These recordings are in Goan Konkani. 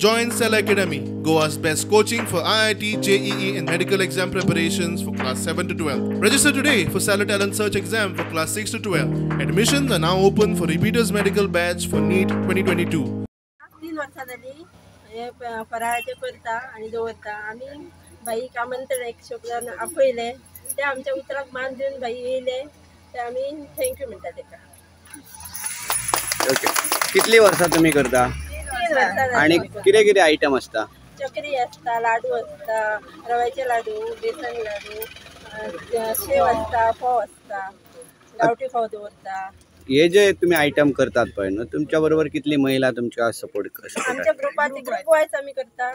Join Cell Academy, Goa's best coaching for IIT, JEE and medical exam preparations for class 7 to 12. Register today for Stellar Talent Search exam for class 6 to 12. Admissions are now open for repeaters medical batch for NEET 2022. 3 वर्सां जाली हे फराळाचें करता आनी दवरता. आमी बाईक आमंत्रण एक शब्दान आपयलें, ते आमच्या उतराक मान दिवन बाई येयले, ते आमी thank you म्हणटा तेका. ओके, कितली वर्सां तुमी करता? 3 वर्सां. आनी कितें कितें आयटम आसता? चकरी आसता, लाडू आसता, रव्याचे लाडू, बेसन लाडू, शेव आसता, फोव आसता, गांवठी फोव दवरता. हे जे तुम्ही आयटम करतात पळय न्हू, तुमच्या बरोबर कितली महिला तुमच्या सपोर्ट? आमच्या ग्रुपाचे ग्रुप वायज आमी करता,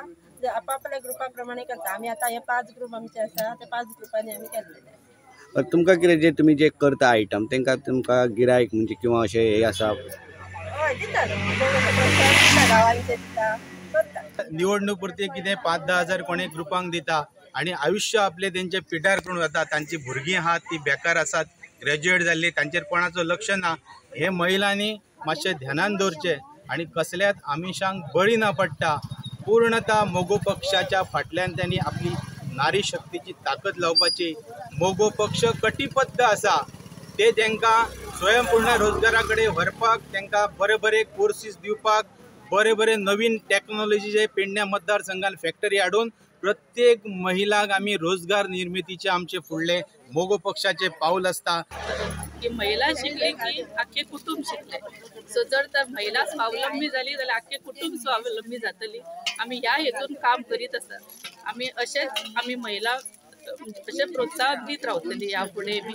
आपापल्या ग्रुपा प्रमाणे करता. आमी आतां हे 5 ग्रुप आमचे आसा, ते 5 ग्रुपांनी आमी केल्लेले. तुमकां कितें जे तुमी जे करता आयटम तांकां तुमकां गिरायक म्हणजे किंवा अशें हे आसा? हय, दिता, गांवांचे दिता, करता. निवडणूक पुरती कितें 5-10 हजार कोणी ग्रुपांक दिता आनी आयुश्य आपले तेंचे पिड्ड्यार करून वता. तांची भुरगीं आहात ती बेकार आसात, ग्रॅज्युएट जाल्ली, तांचेर कोणाचो लक्ष ना. हे महिलांनी मातशें ध्यानान दवरचें आनी कसल्याच आमिशांक बळी ना पडटा पूर्णता मगो पक्षाच्या फाटल्यान त्यांनी आपली नारी शक्तीची ताकद लावपाची. मगो पक्ष कटिबद्ध आसा, ते तांकां स्वयंपूर्ण रोजगारा कडेन व्हरपाक, तांकां बरे बरे कोर्सीस दिवपाक, बरे बरे नवीन टॅक्नोलॉजीचे पेडण्या मतदारसंघान फॅक्टरी हाडून प्रत्येक महिलाक आमी रोजगार निर्मितीचे आमचे फुडले मगो पक्षाचे पावल आसता. की महिला शिकली की आख्खे कुटुंब शिकले. सो जर तर महिला स्वावलंबी जाली जाल्यार आख्खे कुटुंब स्वावलंबी जातली. आमी ह्या हेतून काम करीत आसात. आमी अशेंच आमी महिला अशें प्रोत्साहन दीत रावतली. ह्या फुडें बी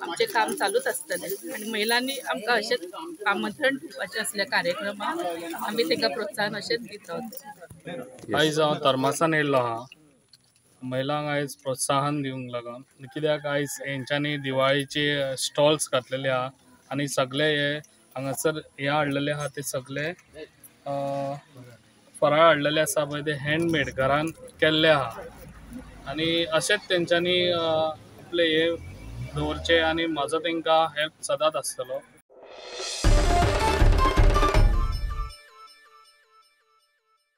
आमचें काम चालूच आसतलें आनी महिलांनी आमकां अशेंच आमंत्रण दिवपाचें आसलें कार्यक्रमाक, आमी तांकां प्रोत्साहन अशेंच दीत रावतले. आयज हांव तरमासान येयल्लो आहा महिलांक आयज प्रोत्साहन दिवंक लागून, कित्याक आयज हेंच्यांनी दिवाळीचे स्टॉल्स घातलेले आहा आनी सगळे हे हांगासर हे हाडलेले आहा ते सगळे फराळ हाडलेले आसा पळय ते हँडमेड घरान केल्ले आहा आनी अशेंच तेंच्यांनी आपले हे दवरचे आनी म्हाजो तांकां हेल्प सदांच आसतलो.